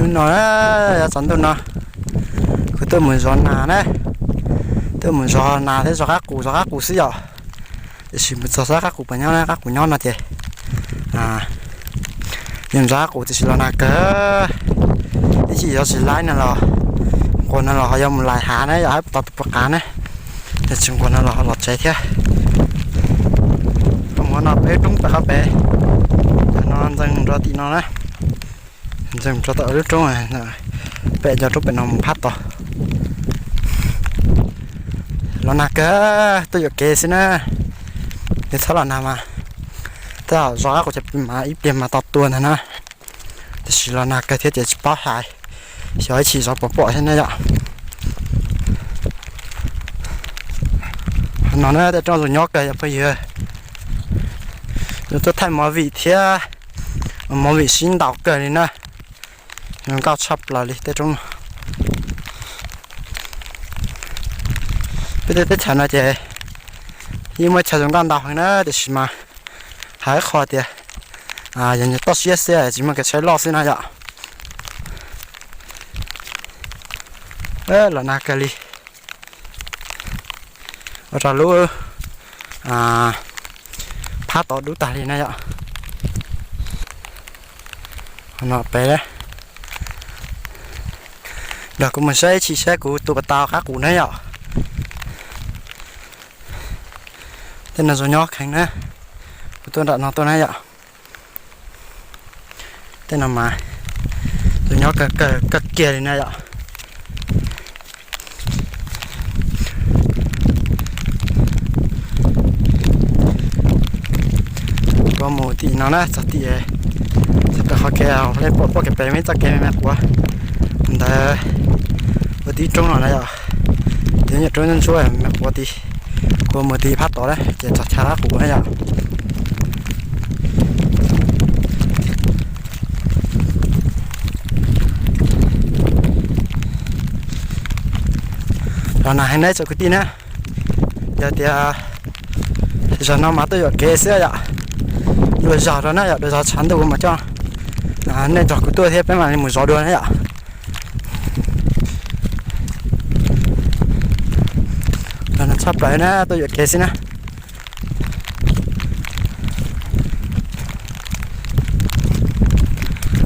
No, yav tsaus ntuj no kuv tuaj mus zov nas na, tuaj mus zov nas thiab zov qab qus, zov qab qus xwb yom. Tiam sis mus txog xab qab qus puas nyob na, qab qus nyob no ces yeej zov qab qus tiam sis los nag kawg. Ib chim yog tsis laib no los, nquag no los ho yuav mus lais hav na yom, hab tau tus puas qav na. Yog tsis nquag no los ho los tsev thiab. Qhov muag no peb roob pem qhov pem, no ntxees mus rau tim no na, ntxees mus rau tom lub roob pem, cov roob pem no mus phab tod. Los nag kawg, tuaj yuam kev xwb na. Yog txhob los nag mas, tej zaum zov qab qus ces mas ib pliag mas tau tua ntag na. Tiam sis los nag kawg thiab ces tsis paub hais, xyov ib chim zov puas pom thiab na yom. No na tej roob zoo nyob kawg yom phooj ywg. Yuav tuaj thaij movie thiab, movie sib ntaus kawg li na. Zoo nkauj tshaj plaws li tej roob no. Peb tej teb chaws no ces yeej muaj chaw zoo nkauj ntau heev na, tiam sis mas hais ib qho tias yog toj siab xwb tsis muaj kev tsheb loj xwb na yom. Los nag kawg li. Ua rau lub phab tod dub tag li na yom. No pem, nrog kuv mus saib ib chim saib kuv tua puas tau qab qus na yom. Tej no zoo nyob kheev na, kuv tuaj nram no tuaj na yom. Tej no mas zoo nyob kawg kiag li na yom. Kuv mus tim no na, txog tim, txog pem qhov kev, pem pem muaj ib txoj kev me me quav ntawd, ua tib roob no na yom. Ces nyob roob ntsuab me quav tid, kuv mus tim phab tod na ces txog chaw qab qus na yom. Los nag heev na tsoom kwv tij na, yog tias zaum no mas tuaj yuam kev xwb yom. Dua zaus rau na yom, dua zaus tshav ntuj kuv mam coj nej nrog kuv tuaj thiab peb mam li mus zov dua na yom. Los nag tshaj plaws na, tuaj yuam kev xwb na.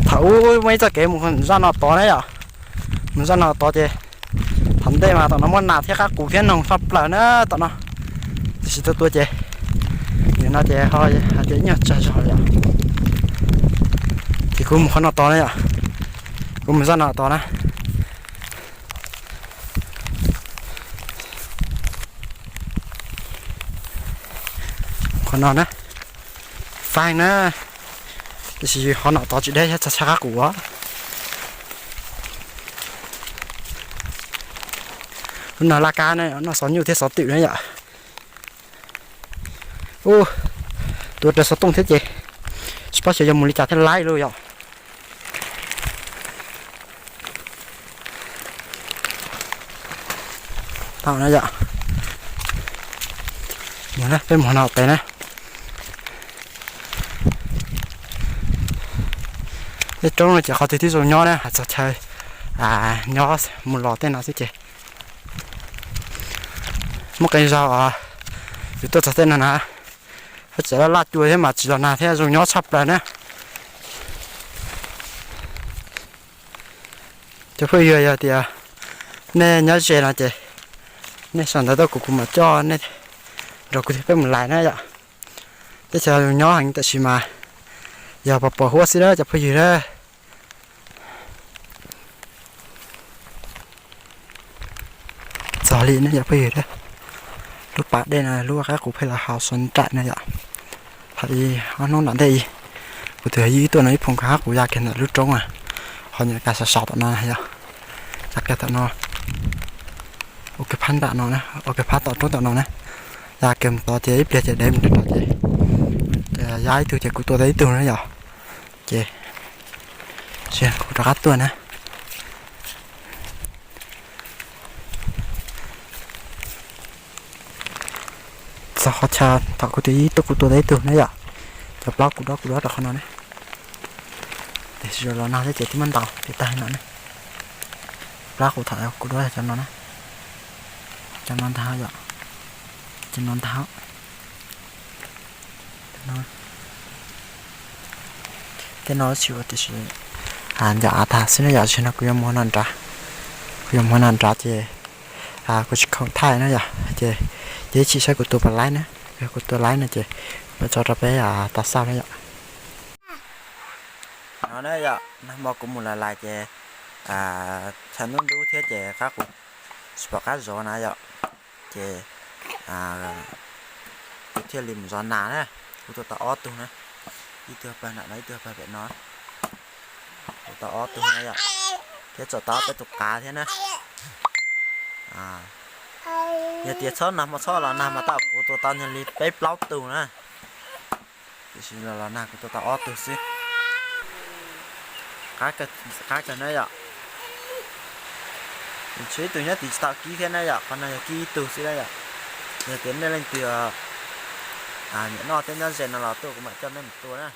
Thaum ub muaj ib txoj kev mus zaj no tod na yom, mus zaj no tod ces thaum ntej mas tom no muaj nas thiab qab qus thiab noog tshaj plaws na tom no. Tiam sis tuaj tuaj ces nim no ces ho hais tias ib nyuag tsawg zog yom. Ces kuv mus qhov no tod na yom, kuv mus zaj no tod na. Qhov no na, fab na, tiam sis qhov no tod tsis deb, txog chaw qab qus. Lub no laj kab na, noj xov nyuj thiab xov twm na yom. Ua, tua raws xov tooj thiab ces tsis paub xyov yuav mus li cas thiaj laib lawm yom. Tau na yom. Peb mus no pem na. Tej roob no ces qhov twg twb zoo nyob na, hais txog chaw nyob mus los tej no xwb ces muaj qee zaug yus tuaj txog tej no na, tseem laj laj cua thiab mas tsis los nag thiab zoo nyob tshaj plaws na. Cov phooj ywg, yog tias nej nyob ze no ces nej sau ntawv tuaj kuv, kuv mam coj nej nrog kuv thiab peb mus lais na yom. Teb chaws zoo nyob heev tab sis mas yog pos pos huab xwb na cov phooj ywg na. Txog li ne cov phooj ywg, lub pas dej no lub qab qus pheej los hau so nraim na yom. Thaum ub ob hnub nram ntej kuv tus yawm yij tuaj noj ib phoom qab qus ya kiag ntawm lub roob, ho nyob kiag sov sov tom no yom. Ya kiag tom no, ua kiag phab nram no, ua kiag phab tom roob tom no na. Ya kiag mus tod ces ib pliag ces dev mus rau tod ces ya ib tug ces kuv tua tau ib tug na yom. Ces kuv rov qab tuaj na. Txog qhov chaw thaum kuv tus yawm yij tuaj kuv tua tau ib tug na yom. Cov plaub kuv dob kuv dob rau qhov no ne. Tiam sis los nag thiab ces twb muab ntaus tiag tag no ne. Plab kuv tham kuv duab cov no na. Cov no ntag yom. Cov no ntag. Tej no tsis ua tiam sis nco av tag xwb na yom. Tam sim no kuv yuav mus no nrad, kuv yuav mus no nrad ces kuv tsis khoom thaij na yom. Ces, ces ib chim saib kuv tus puas laib na, yog kuv tus laib no ces mam tso rau peb tau xauj na yom. No na yom, nag hmo kuv mus lais lais ces tshav ntub ntub thiab ces qab kuv tsis pom qab zov na yom. Ces kuv thiaj li mus zov nas na. Kuv tua tau ob tug na, ib tug pag nram no ib tug pag pem no. Kuv tau ob tug na yom, thiab tseem tau ob peb tus qav thiab na. Yog tias txhob nag hmo txhob los nag mas tau kuv tua tau nyob li peb plaub tug na. Tiam sis los los nag kuv tua tau ob tug xwb. Qab kawg na yom. Tshuav ib tug nyob tim tsis tau kib thiab na yom, qhov no yog kib ib tug xwb na yom. Yog tias nej leej twg nyiam noj thiab nyob ze no los tuaj kuv mam coj nej mus tua na.